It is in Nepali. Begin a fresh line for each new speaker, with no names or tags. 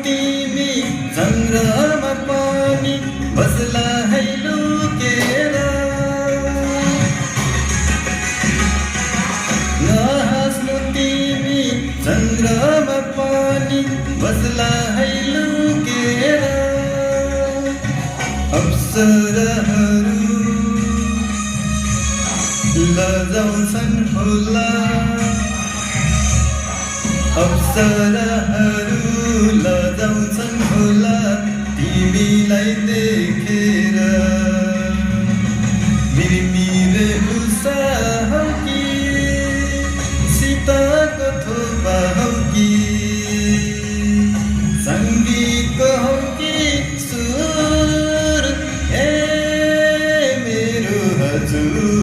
तिमी सङ्ग्रहमा पनि बस्ला है लुकेर नहाँस्नु तिमी सङ्ग्रहमा पनि बस्ला है लुकेर अप्सराहरू लजाउँछन् होला अप्सराहरू लजाउँछन् होला तिमीलाई देखे